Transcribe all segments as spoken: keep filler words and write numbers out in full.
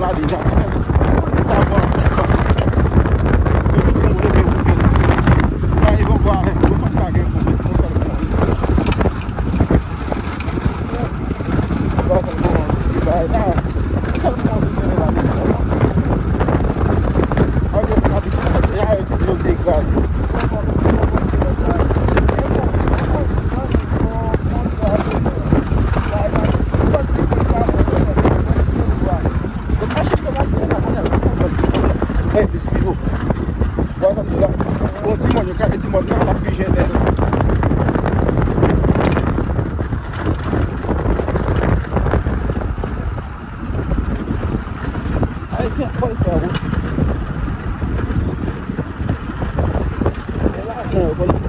Gade, jan sèl. Sa bon, anpil tan. Yo tout moun reve pou fè l. Sa e bon, bon, bon, pa gen pou mwen, se konsa l pou mwen. Ba sèl pou mwen, se bagay la. Sèl pou mwen, se la. Anpil tan, deja yo tout yo dekraze. Hey, plis pi wo. Bon, tande la. Bon, ti mòn, yo kale ti mòn nan, l ap pi jennen. Ayisyen fò l fè wout. E lajan yo konn fè.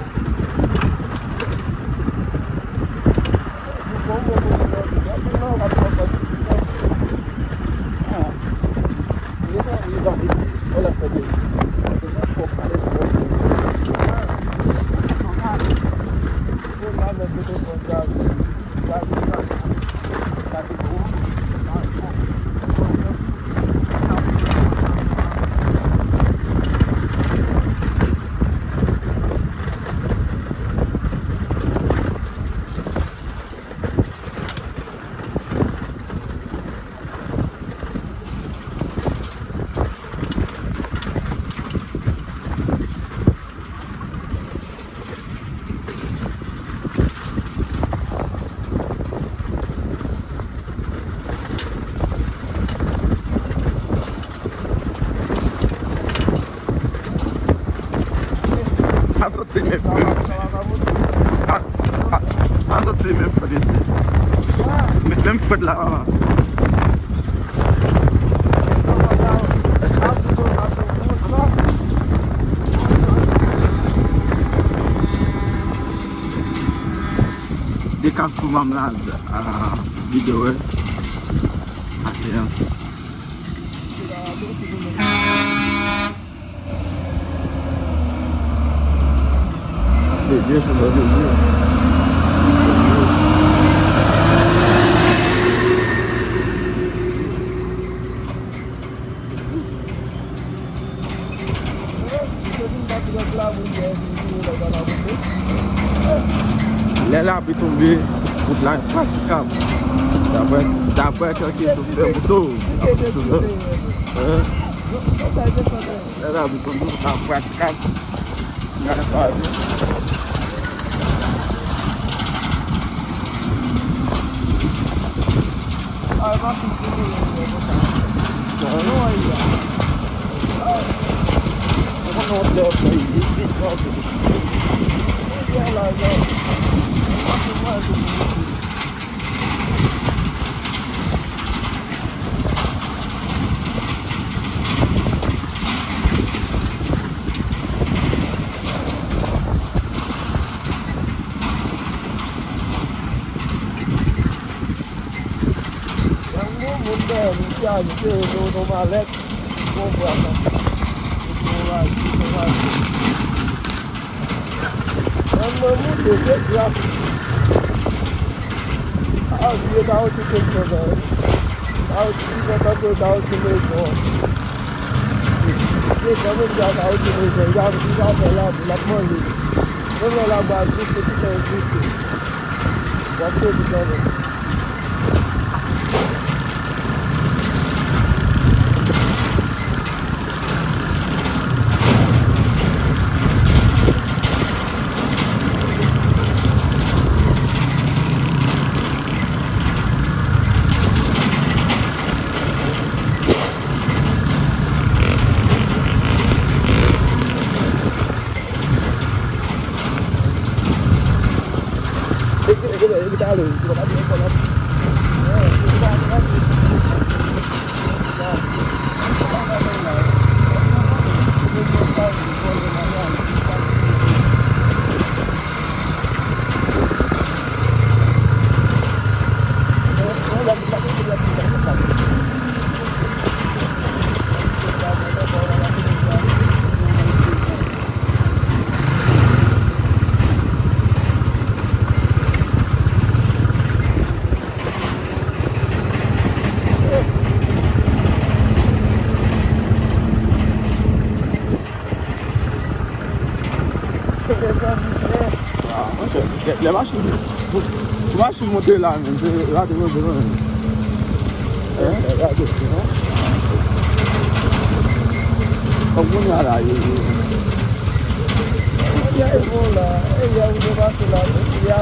A soti men, men, a, a, a soti men fwèt isi. Men, menm fwèt la, manman. De Kafou Mamlad, a, videyo, wi. Atè an. Bondye, Senyè Bondye. Lè lapli tonbe, wout la enpratikab. Daprè, daprè kèlke chofè moto. Lè lapli tonbe, wout la enpratikab. Gade sa, wi. Ay, machin ki mouri, wi, konsa. Non, ay, ay. Ou konn yon lè, lè, li, li, li, li, li, li, li, li, li, li, li, li, Yon gwo moun dèyè m, misye ajoute yo nan yon malèt. Bon, bra sa. Bon, bra sa. Ann nan moute, se gras. A, vye ta okipe m konsa. Ta okipe m tankou ta okipe m. Vye kanmenm sa ta okipe m. Li va, li va fè la, l ap manje. Mwen wè la bwa glise, tout tan glise. W ap sezi kanmenm. Ah, monchè, lè, lè machin, pou, pou machin monte la, menm, se rate yo bezwen, menm. Hein? Rate, hein? Kòm kounye a la, yo, yo. Yè, bon, la, e yè, ou te pase la, yè,